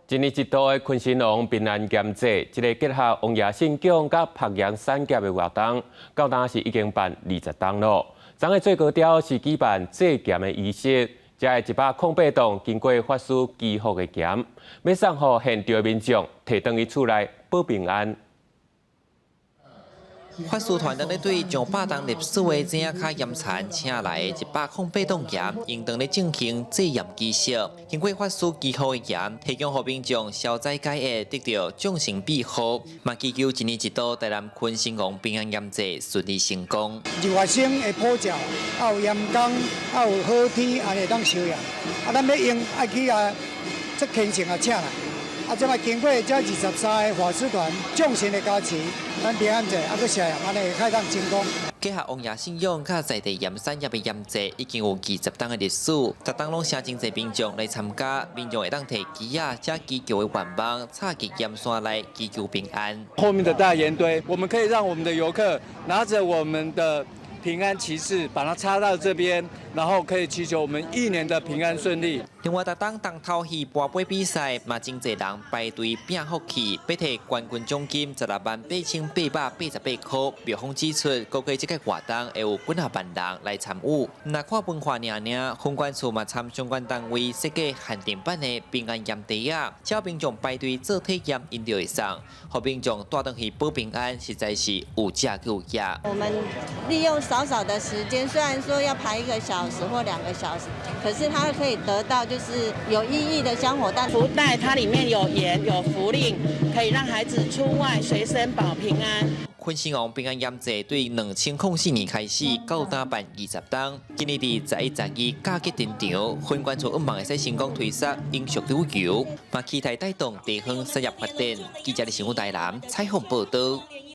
一年一度的坤成王平安鹽祭，這個結合王爺信仰佮曝鹽產業的活動，到今是已經辦20冬囉。昨昏最高潮是舉辦祭鹽的儀式，這108棟經過法師祈福的鹽，欲送予現場的民眾，提轉去厝內保平安。法師團隊對上百冬歷史的井跤鹽田請來的108棟鹽，應當咧進行祭鹽儀式。經過法師祈福的鹽，提供予民眾消災解厄，得到眾神庇護，嘛祈求一年一度台南坤成王平安鹽祭順利成功。日月星會普照，啊有鹽工，啊有好天，按呢會當收鹽。啊，咱欲用愛去啊，這虔誠啊請來。啊，這擺經過這23個法師團眾神的加持，咱平安祭啊，閣下按呢會當成功。結合王爺信仰佮在地鹽產業的鹽祭已經有20冬的歷史，逐冬攏誠濟民眾來參加，民眾會當提旗仔，寫祈求的願望，插佇鹽山內祈求平安。後面的大鹽堆，我們可以讓我們的遊客拿着我們的平安旗幟，把它插到這邊，然後可以祈求我們一年的平安順利。另外，逐冬重頭戲跋杯比賽，嘛真濟人排隊拼福氣，欲提冠軍獎金168,888塊。廟方指出，估計這個活動會有幾若萬人來參與。若看文化爾爾，分管處嘛參相關單位設計限定版的平安鹽袋仔，只要民眾排隊做體驗，𪜶就會送，予民眾帶轉去保平安，實在是有價有價。我們利用少少的時間，雖然說要排1個小時或2個小時，可是他可以得到就是有意義的香火袋。福袋它裡面有鹽有符令，可以讓孩子出外隨身保平安。坤成王平安鹽祭對2004年開始，到今辦20冬，今年佇11、12假期登場，分管處向望會使成功推捒永續旅遊，嘛期待帶動地方產業發展。記者的新聞台南採訪報道。